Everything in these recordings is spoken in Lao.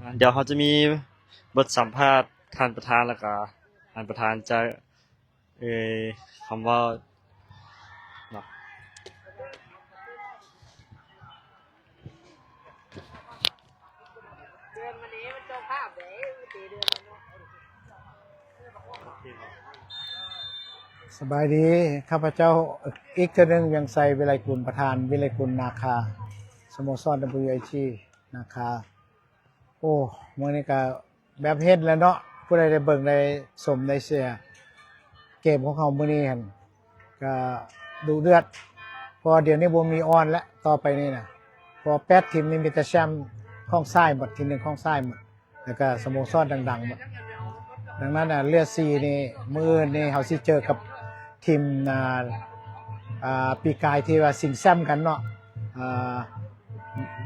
ດຽວເຮົາຈະມີບົດສຳພາດທ່ານປະທານ ແລ້ວກະທ່ານປະທານຈະ ເອີຍ ຄຳເວົ້າເນາະ. ສະບາຍດີ ຂ້າພະເຈົ້າອີກເທື່ອໜຶ່ງ ວຽງໄຊ ວິໄລກຸນ ປະທານວິໄລກຸນນາຄາ ສະໂມສອນ WIG ນາຄາ. ໂອ້ ມື້ນີ້ກະແບບເຫັນແລ້ວເນາະ ຜູ້ໃດໄດ້ເບິ່ງໄດ້ຊົມໄດ້ເຊຍ ເກມຂອງເຮົາມື້ນີ້ຫັ້ນກະດຸເດືອດ ເພາະວ່າດຽວນີ້ບໍ່ມີອ່ອນແລ້ວ ຕໍ່ໄປນີ້ນະ ເພາະວ່າແປດທີມນີ້ມີແຕ່ແຊ້ມຂອງຊາຍໝົດ ທີໜຶ່ງຂອງຊາຍໝົດ ແລ້ວກະສະໂມສອນດັງໆໝົດ. ດັ່ງນັ້ນນະ ເຫຼືອສີ່ນີ້ ມື້ອື່ນນີ້ເຮົາຊິເຈີກັບທີມ ອ່າ ອ່າ ປີກາຍທີ່ວ່າຊິງແຊ້ມກັນເນາະ ອ່າ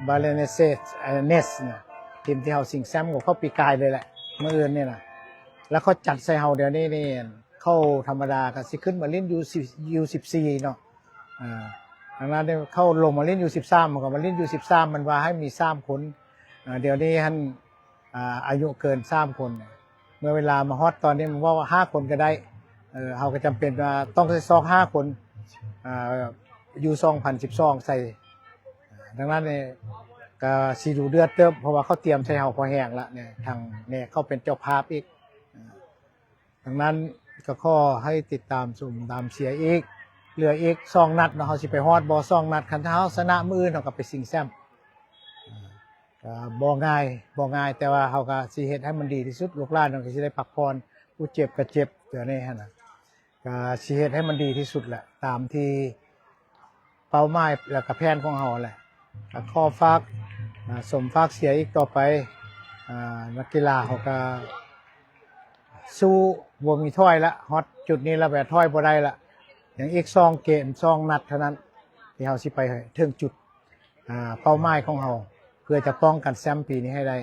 Belenenses ເນສນະ ທີມທີ່ເຮົາຊິງແຊ້ມກັບເຂົາປີກາຍເລີຍແຫຼະ ມື້ອື່ນນີ້ນະ. ແລ້ວເຂົາຈັດໃສ່ເຮົາດຽວນີ້ນີ້ ເຂົາທຳມະດາກໍຊິຂຶ້ນມາຫຼິ້ນຢູ່ ຢູສິບສີ່ເນາະ ອ່າ ດັ່ງນັ້ນເຂົາລົງມາຫຼິ້ນຢູສິບສາມ ເຂົາກໍມາຫຼິ້ນຢູສິບສາມ ມັນວ່າໃຫ້ມີສາມຄົນ ອ່າ ດຽວນີ້ຫັ້ນ ອ່າ ອາຍຸເກີນສາມຄົນ. ເມື່ອເວລາມາຮອດຕອນນີ້ ມັນເວົ້າວ່າຫ້າຄົນກໍໄດ້ ເອີ ເຮົາກໍຈຳເປັນວ່າຕ້ອງໃສ່ຊອກຫ້າຄົນ ອ່າ ຢູ່ສອງພັນສິບສອງໃສ່. ດັ່ງນັ້ນນີ້ກໍຊິດຸເດືອດເຕີບ ເພາະວ່າເຂົາຕຽມໃສ່ເຮົາພໍແຮງລະນີ້ ທາງແນກເຂົາເປັນເຈົ້າພາບອີກ. ດັ່ງນັ້ນກໍຂໍໃຫ້ຕິດຕາມຊົມຕາມເຊຍອີກ ເຫຼືອອີກສອງນັດເນາະ ເຮົາຊິໄປຮອດບໍ່ສອງນັດ. ຄັນຖ້າເຮົາຊະນະມື້ອື່ນ ເຮົາກໍໄປຊິງແຊ້ມ ອ່າ ກໍບໍ່ງ່າຍ ບໍ່ງ່າຍ ແຕ່ວ່າເຮົາກໍຊິເຮັດໃຫ້ມັນດີທີ່ສຸດ ລູກຫຼານເຮົາກໍຊິໄດ້ພັກຜ່ອນ ຜູ້ເຈັບກໍເຈັບ ຕົວນີ້ຫັ້ນນະ ກໍຊິເຮັດໃຫ້ມັນດີທີ່ສຸດແຫຼະ ຕາມທີ່ເປົ້າໝາຍ ແລ້ວກໍແຜນຂອງເຮົາແຫຼະ. ກໍຂໍຝາກ ອ່າ ຊົມຝາກເຊຍອີກຕໍ່ໄປ ອ່າ ນັກກິລາເຮົາກໍສູ້ ບໍ່ມີຖອຍລະ ຮອດຈຸດນີ້ລະ ແບບຖອຍບໍ່ໄດ້ລະ ຍັງອີກສອງເກມ ສອງນັດເທົ່ານັ້ນ ທີ່ເຮົາຊິໄປເຖິງຈຸດ ອ່າ ເປົ້າໝາຍຂອງເຮົາ ເພື່ອຈະປ້ອງກັນແຊ້ມປີນີ້ໃຫ້ໄດ້.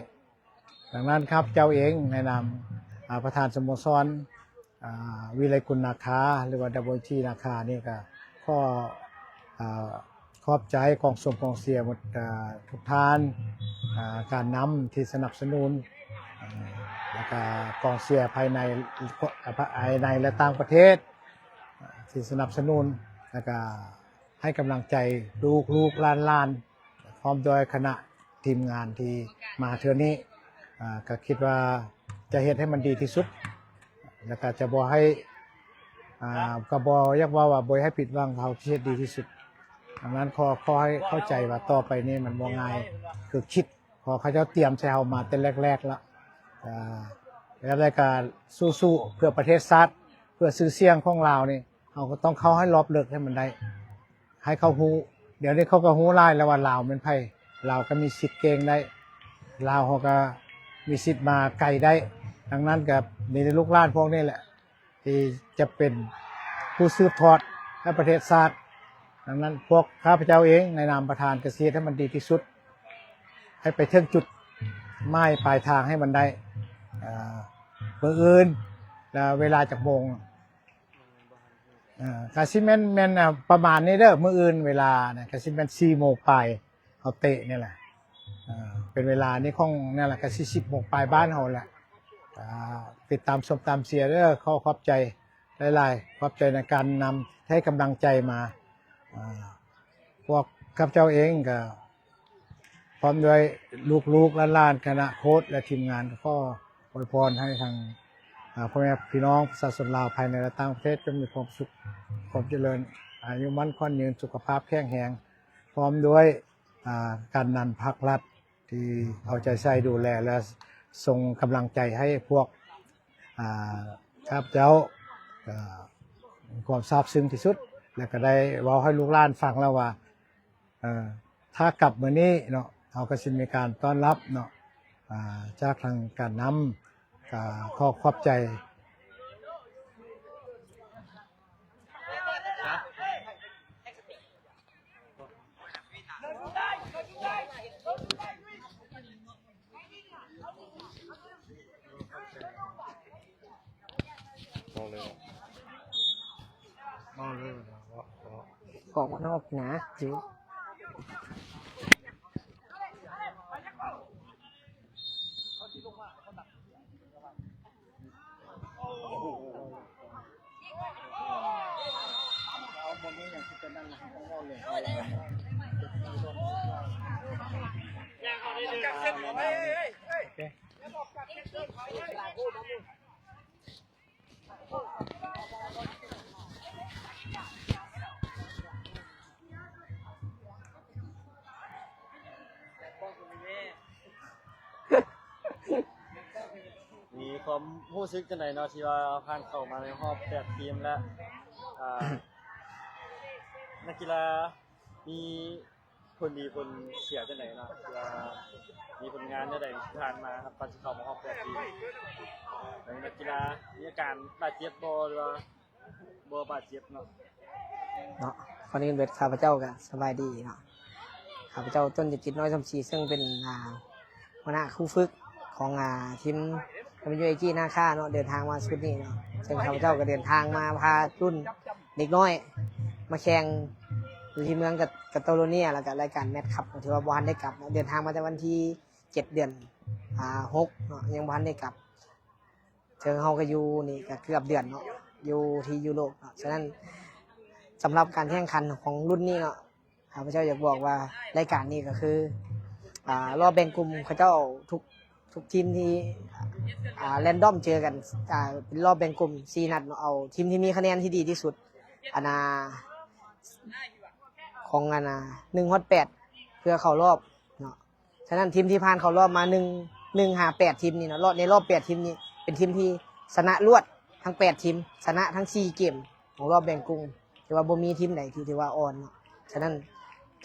ດັ່ງນັ້ນ ຂ້າພະເຈົ້າເອງໃນນາມ ອ່າ ປະທານສະໂມສອນ ອ່າ ວິໄລກຸນນາຄາ ຫຼືວ່າ WIG ນາຄານີ້ ກໍຂໍ ອ່າ ຂອບໃຈກອງຊົມກອງເຊຍໝົດ ອ່າ ທຸກທ່ານ ອ່າ ການນຳທີ່ສະໜັບສະໜູນ ອ່າ ແລ້ວກໍກອງເຊຍພາຍໃນ ພາຍໃນ ແລະ ຕ່າງປະເທດ ທີ່ສະໜັບສະໜູນ ແລ້ວກໍ ໃຫ້ກຳລັງໃຈລູກໆຫຼານໆ ພ້ອມດ້ວຍຄະນະທີມງານທີ່ມາເທື່ອນີ້ ອ່າ ກໍຄິດວ່າຈະເຮັດໃຫ້ມັນດີທີ່ສຸດ ແລ້ວກໍຈະບໍ່ໃຫ້ ອ່າ ກໍບໍ່ຢາກເວົ້າວ່າບໍ່ໃຫ້ຜິດຫວັງ ເຮົາຊິເຮັດດີທີ່ສຸດ. ດັ່ງນັ້ນ ຂໍ ຂໍໃຫ້ເຂົ້າໃຈວ່າຕໍ່ໄປນີ້ມັນບໍ່ງ່າຍຄືຄິດ ເພາະເຂົາເຈົ້າຕຽມໃສ່ເຮົາມາແຕ່ແລກໆລະ ອ່າ ແລ້ວກໍສູ້ໆເພື່ອປະເທດຊາດ ເພື່ອຊື່ສຽງຂອງລາວນີ້ ເຮົາກໍຕ້ອງເຂົ້າໃຫ້ລອບເລິກໃຫ້ມັນໄດ້ ໃຫ້ເຂົາຮູ້. ດຽວນີ້ເຂົາກໍຮູ້ຫຼາຍແລ້ວວ່າລາວແມ່ນໃຜ ລາວກໍມີສິດເກັ່ງໄດ້ ລາວເຮົາກໍມີສິດມາໄກໄດ້. ດັ່ງນັ້ນກໍມີແຕ່ລູກຫຼານພວກນີ້ແຫຼະ ທີ່ຈະເປັນຜູ້ສືບທອດໃຫ້ປະເທດຊາດ. ດັ່ງນັ້ນ ພວກຂ້າພະເຈົ້າເອງໃນນາມປະທານກໍຊິເຮັດໃຫ້ມັນດີທີ່ສຸດ ໃຫ້ໄປເຖິງຈຸດໝາຍປາຍທາງໃຫ້ມັນໄດ້. ເອີ ມື້ອື່ນ ແລ້ວເວລາຈັກໂມງ? ເອີ ກະຊິແມ່ນ ແມ່ນ ອ່າ ປະມານນີ້ເດີ ມື້ອື່ນເວລານະ ກະຊິແມ່ນສີ່ໂມງປາຍ ເຮົາເຕະນີ້ແຫຼະ ເອີ ເປັນເວລານີ້ຂອງນັ້ນແຫຼະ ກະຊິສິບໂມງປາຍບ້ານເຮົາແຫຼະ. ອ່າ ຕິດຕາມຊົມຕາມເຊຍເດີ ຂໍຂອບໃຈຫຼາຍໆ ຂອບໃຈໃນການນຳ ໃຫ້ກຳລັງໃຈມາ. ອ່າ ພວກຂ້າພະເຈົ້າເອງກະ ພ້ອມດ້ວຍລູກໆຫຼານໆ ຄະນະໂຄດ ແລະ ທີມງານ ກໍຂໍອວຍພອນໃຫ້ທາງ ອ່າ ພໍ່ແມ່ພີ່ນ້ອງປະຊາຊົນລາວ ພາຍໃນ ແລະ ຕ່າງປະເທດ ຈົ່ງມີຄວາມສຸກ ຄວາມຈະເລີນ ອາຍຸໝັ້ນຂວັນຍືນ ສຸຂະພາບແຂງແຮງ ພ້ອມດ້ວຍ ອ່າ ການນຳພາກລັດທີ່ເອົາໃຈໃສ່ດູແລ ແລະ ສົ່ງກຳລັງໃຈໃຫ້ພວກ ອ່າ ຂ້າພະເຈົ້າ ກໍມີຄວາມຊາບຊຶ້ງທີ່ສຸດ ແລະ ກໍໄດ້ເວົ້າໃຫ້ລູກຫຼານຟັງແລ້ວວ່າ ເອີ ຖ້າກັບມື້ນີ້ເນາະ ເຮົາກໍຊິມີການຕ້ອນຮັບເນາະ ອ່າ ຈາກທາງການນຳ ກໍຂໍຂອບໃຈ. ເວົ້າເລີຍ ເວົ້າເລີຍ ເວົ້າ ເວົ້າ ອອກມານອກນະ ຈິ້ວ. ມີຄວາມຮູ້ສຶກຈັ່ງໃດເນາະ ທີ່ວ່າຜ່ານເຂົ້າມາໃນຮອບແປດທີມ ແລະ ອ່າ ນັກກິລາມີຜົນດີຜົນເສຍຈັ່ງໃດເນາະ ທີ່ວ່າມີຜົນງານແນວໃດທີ່ຜ່ານມາ ກ່ອນຊິເຂົ້າມາຮອບແປດທີມ ແລ້ວນັກກິລາມີອາການບາດເຈັບບໍ່ ຫຼືວ່າ ບໍ່ບາດເຈັບເນາະ ເນາະ. ກ່ອນອື່ນເບິດ ຂ້າພະເຈົ້າກະສະບາຍດີເນາະ. ຂ້າພະເຈົ້າ ຕົ້ນ ຈະກິດ ນ້ອຍສົມສີ ເຊິ່ງເປັນ ອ່າ ຫົວໜ້າຄູຝຶກຂອງ ອ່າ ທີມ ດັບເບິນຢູເອຈີ ນາຄາເນາະ ເດີນທາງມາຊຸດນີ້ເນາະ. ເຊິ່ງຂ້າພະເຈົ້າກະເດີນທາງມາພາລຸ້ນເດັກນ້ອຍມາແຂ່ງຢູ່ທີ່ເມືອງກາ ກາໂຕໂລເນຍ ແລ້ວກະລາຍການແມັດຄັບ ຖືວ່າບໍ່ທັນໄດ້ກັບເນາະ. ເດີນທາງມາແຕ່ວັນທີເຈັດ ເດືອນ ອ່າ ຫົກເນາະ ຍັງບໍ່ທັນໄດ້ກັບ. ເຖິງເຮົາກະຢູ່ນີ້ກະເກືອບເດືອນເນາະ ຢູ່ທີ່ຢູໂຣບເນາະ. ສະນັ້ນ ສຳລັບການແຂ່ງຂັນຂອງລຸ້ນນີ້ເນາະ ຂ້າພະເຈົ້າຢາກບອກວ່າລາຍການນີ້ກະຄື ອ່າ ລອບແບ່ງກຸ່ມ ເຂົາເຈົ້າເອົາທຸກ ທຸກທີມທີ່ ອ່າ ແຣນດອມເຈີກັນ ອ່າ ເປັນລອບແບ່ງກຸ່ມສີ່ນັດເນາະ ເອົາທີມທີ່ມີຄະແນນທີ່ດີທີ່ສຸດ ອັນນ່າ ຂອງ ອັນນ່າ ໜຶ່ງຮອດແປດ ເພື່ອເຂົ້າລອບເນາະ. ສະນັ້ນທີມທີ່ຜ່ານເຂົ້າລອບມາ ໜຶ່ງ ໜຶ່ງຫາແປດທີມນີ້ເນາະ ລອບ ໃນລອບແປດທີມນີ້ ເປັນທີມທີ່ຊະນະລວດທັງແປດທີມ ຊະນະທັງສີ່ເກມຂອງລອບແບ່ງກຸ່ມ ຖືວ່າບໍ່ມີທີມໃດທີ່ຖືວ່າອ່ອນເນາະ. ສະນັ້ນ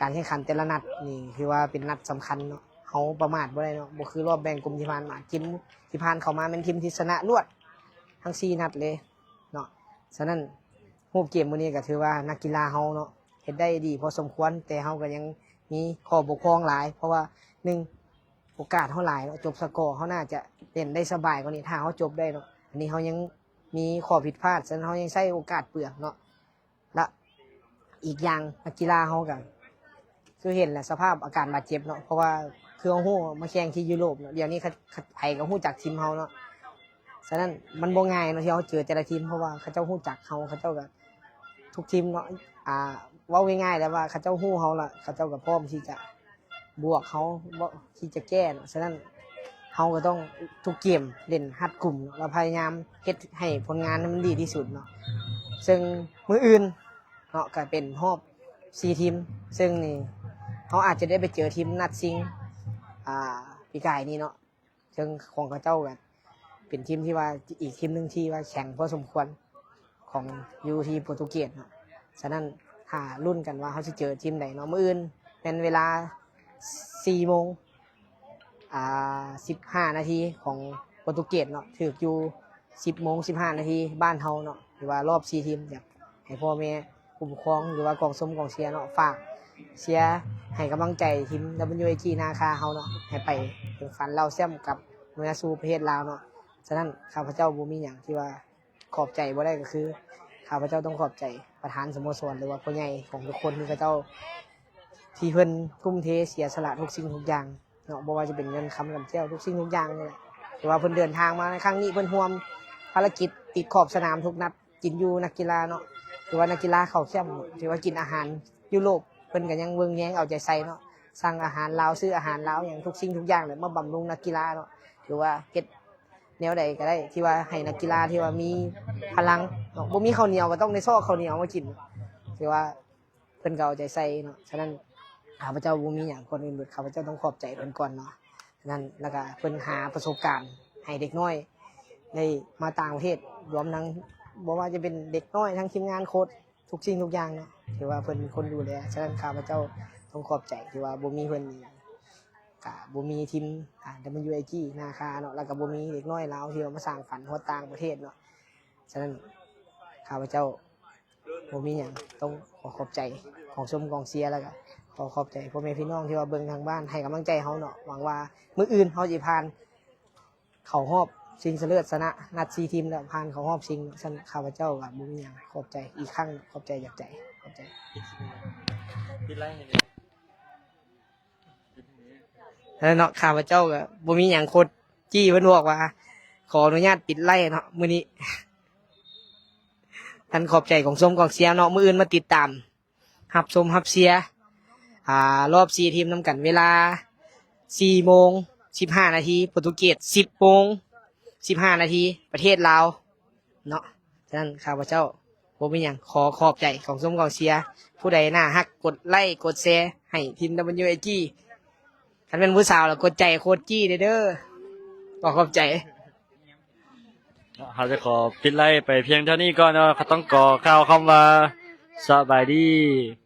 ການແຂ່ງຂັນແຕ່ລະນັດນີ້ຖືວ່າເປັນນັດສຳຄັນເນາະ ເຮົາປະໝາດບໍ່ໄດ້ເນາະ ບໍ່ຄືລອບແບ່ງກຸ່ມທີ່ຜ່ານມາ ທີມທີ່ຜ່ານເຂົ້າມາແມ່ນທີມທີ່ຊະນະລວດທັງສີ່ນັດເລີຍເນາະ. ສະນັ້ນຮູບເກມມື້ນີ້ກະຖືວ່ານັກກິລາເຮົາເນາະ ເຮັດໄດ້ດີພໍສົມຄວນ ແຕ່ເຮົາກະຍັງມີຂໍ້ບົກຜ່ອງຫຼາຍ ເພາະວ່າ ໜຶ່ງ ໂອກາດເຮົາຫຼາຍເນາະ ຈົບສະກໍ ເຮົາໜ້າຈະເຫຼັ້ນໄດ້ສະບາຍກວ່ານີ້ ຖ້າເຮົາຈົບໄດ້ເນາະ. ອັນນີ້ເຮົາຍັງມີຂໍ້ຜິດພາດ ສະນັ້ນເຮົາຍັງໃຊ້ໂອກາດເປືອງເນາະ. ລະອີກຢ່າງນັກກິລາເຮົາກະຄືເຫັນແຫຼະ ສະພາບອາການບາດເຈັບເນາະ ເພາະວ່າຄືເຮົາຮູ້ມາແຂ່ງທີ່ຢູໂຣບເນາະ ດຽວນີ້ໃຜກະຮູ້ຈັກທີມເຮົາເນາະ. ສະນັ້ນມັນບໍ່ງ່າຍເນາະ ທີ່ເຮົາເຈີແຕ່ລະທີມ ເພາະວ່າເຂົາເຈົ້າຮູ້ຈັກເຮົາ ເຂົາເຈົ້າກະ ທຸກທີມເນາະ ອ່າ ເວົ້າງ່າຍໆແລ້ວວ່າເຂົາເຈົ້າຮູ້ເຮົາລະ ເຂົາເຈົ້າກະພ້ອມທີ່ຈະບວກເຮົາ ທີ່ຈະແກ້ເນາະ. ສະນັ້ນເຮົາກະຕ້ອງທຸກເກມເຫຼັ້ນຮັດກຸມເນາະ ລະພະຍາຍາມເຮັດໃຫ້ຜົນງານມັນດີທີ່ສຸດເນາະ. ເຊິ່ງມື້ອື່ນເນາະ ກະເປັນຮອບສີ່ທີມ ເຊິ່ງນີ້ເຮົາອາດຈະໄດ້ໄປເຈີທີມນັດຊິງ ອ່າ ປີກາຍນີ້ເນາະ. ເຊິ່ງຂອງເຂົາເຈົ້າກະເປັນທີມທີ່ວ່າ ອີກທີມໜຶ່ງທີ່ວ່າແຂງພໍສົມຄວນ ຂອງຢູ່ທີ່ໂປຣຕຸເກດເນາະ. ສະນັ້ນຖ້າລຸ້ນກັນວ່າເຮົາຊິເຈີທີມໃດເນາະ. ມື້ອື່ນແມ່ນເວລາສີ່ໂມງ ອ່າ ສິບຫ້ານາທີຂອງໂປຣຕຸເກດເນາະ ຖືກຢູ່ສິບໂມງສິບຫ້ານາທີບ້ານເຮົາເນາະ ຫຼືວ່າລອບສີ່ທີມ. ຢາກໃຫ້ພໍ່ແມ່ ຜູ້ປົກຄອງ ຫຼືວ່າກອງຊົມກອງເຊຍເນາະ ຝາກເຊຍໃຫ້ກຳລັງໃຈທີມ ດັບເບິນຢູເອຈີ ນາຄາເຮົາເນາະ ໃຫ້ໄປເຖິງຝັນລາວແຊ້ມກັບເມືອສູ່ປະເທດລາວເນາະ. ສະນັ້ນຂ້າພະເຈົ້າບໍ່ມີຫຍັງທີ່ວ່າຂອບໃຈບໍ່ໄດ້ ກະຄືຂ້າພະເຈົ້າຕ້ອງຂອບໃຈປະທານສະໂມສອນ ຫຼືວ່າຜູ້ໃຫຍ່ຂອງທຸກຄົນ ທີ່ເຂົາເຈົ້າ ທີ່ເພິ່ນທຸ່ມເທເສຍສະຫຼະທຸກສິ່ງທຸກຢ່າງເນາະ ບໍ່ວ່າຈະເປັນເງິນຄຳກຳແກ້ວ ທຸກສິ່ງທຸກຢ່າງນີ້ແຫຼະ ທີ່ວ່າເພິ່ນເດີນທາງມາໃນຄັ້ງນີ້ ເພິ່ນຮ່ວມພາລະກິດຕິດຂອບສະໜາມທຸກນັດ ກິນຢູ່ນັກກິລາເນາະ ຖືວ່ານັກກິລາເຂົ້າແຄ້ມ ຖືວ່າກິນອາຫານຢູໂຣບ ເພິ່ນກະຍັງເບິ່ງແຍງເອົາໃຈໃສ່ເນາະ ສັ່ງອາຫານລາວ ຊື້ອາຫານລາວຫຍັງ ທຸກສິ່ງທຸກຢ່າງແຫຼະ ມາບຳລຸງນັກກິລາເນາະ. ຖືວ່າເຮັດແນວໃດກະໄດ້ ທີ່ວ່າໃຫ້ນັກກິລາທີ່ວ່າມີພະລັງເນາະ ບໍ່ມີເຂົ້າໜຽວກະຕ້ອງໄດ້ຊອກເຂົ້າໜຽວມາກິນ ຖືວ່າ ເພິ່ນກະເອົາໃຈໃສ່ເນາະ. ສະນັ້ນຂ້າພະເຈົ້າບໍ່ມີຫຍັງ ກ່ອນອື່ນເບິດ ຂ້າພະເຈົ້າຕ້ອງຂອບໃຈເພິ່ນກ່ອນເນາະ. ສະນັ້ນ ລະກະເພິ່ນຫາປະສົບການໃຫ້ເດັກນ້ອຍໄດ້ມາຕ່າງປະເທດ ລວມທັງ ບໍ່ວ່າຈະເປັນເດັກນ້ອຍ ທັງທີມງານໂຄດ ທຸກສິ່ງທຸກຢ່າງເນາະ ຖືວ່າເພິ່ນເປັນຄົນດູແລ. ສະນັ້ນຂ້າພະເຈົ້າຕ້ອງຂອບໃຈ ທີ່ວ່າບໍ່ມີເພິ່ນນີ້ ກະບໍ່ມີທີມ ອ່າ ດັບເບິນຢູເອຈີ ນາຄາເນາະ ລະກະບໍ່ມີເດັກນ້ອຍລາວທີ່ວ່າມາສ້າງຝັນຮອດຕ່າງປະເທດເນາະ. ສະນັ້ນຂ້າພະເຈົ້າ ບໍ່ມີຫຍັງ ຕ້ອງຂໍຂອບໃຈກອງຊົມກອງເຊຍ ແລ້ວກະຂໍຂອບໃຈພໍ່ແມ່ພີ່ນ້ອງທີ່ວ່າເບິ່ງທາງບ້ານ ໃຫ້ກຳລັງໃຈເຮົາເນາະ. ຫວັງວ່າມື້ອື່ນເຮົາຊິຜ່ານເຂົ້າຮອບຊິງຊະເລີດຊະນະນັດສີ່ທີມ ແລ້ວຜ່ານເຂົ້າຮອບຊິງ. ຊັ້ນຂ້າພະເຈົ້າກະບໍ່ມີຫຍັງ ຂອບໃຈອີກຄັ້ງ ຂອບໃຈຈາກໃຈ ຂອບໃຈ. ຫັ້ນແຫຼະເນາະ ຂ້າພະເຈົ້າກະບໍ່ມີຫຍັງ ໂຄດຈີ້ເພິ່ນບອກວ່າ ຂໍອະນຸຍາດປິດໄລເນາະ ມື້ນີ້. ທ່ານຂອບໃຈກອງຊົມກອງເຊຍເນາະ ມື້ອື່ນມາຕິດຕາມ ຮັບຊົມຮັບເຊຍ ອ່າ ລອບສີ່ທີມນຳກັນ ເວລາສີ່ໂມງສິບຫ້ານາທີ ໂປຣຕຸເກດ ສິບໂມງສິບຫ້ານາທີ ປະເທດລາວເນາະ. ສະນັ້ນຂ້າພະເຈົ້າບໍ່ມີຫຍັງ ຂໍຂອບໃຈກອງຊົມກອງເຊຍ ຜູ້ໃດໜ້າຮັກ ກົດໄລ້ກົດແຊໃຫ້ທີມ WIG ຄັນແມ່ນຜູ້ສາວລະກົດໃຈໂຄດຈີ້ເດີ. ຂໍຂອບໃຈ. ເຮົາຈະຂໍປິດໄລໄປພຽງເທົ່ານີ້ກ່ອນເນາະ. ເຮົາຕ້ອງຂໍກ່າວຄຳວ່າສະບາຍດີ.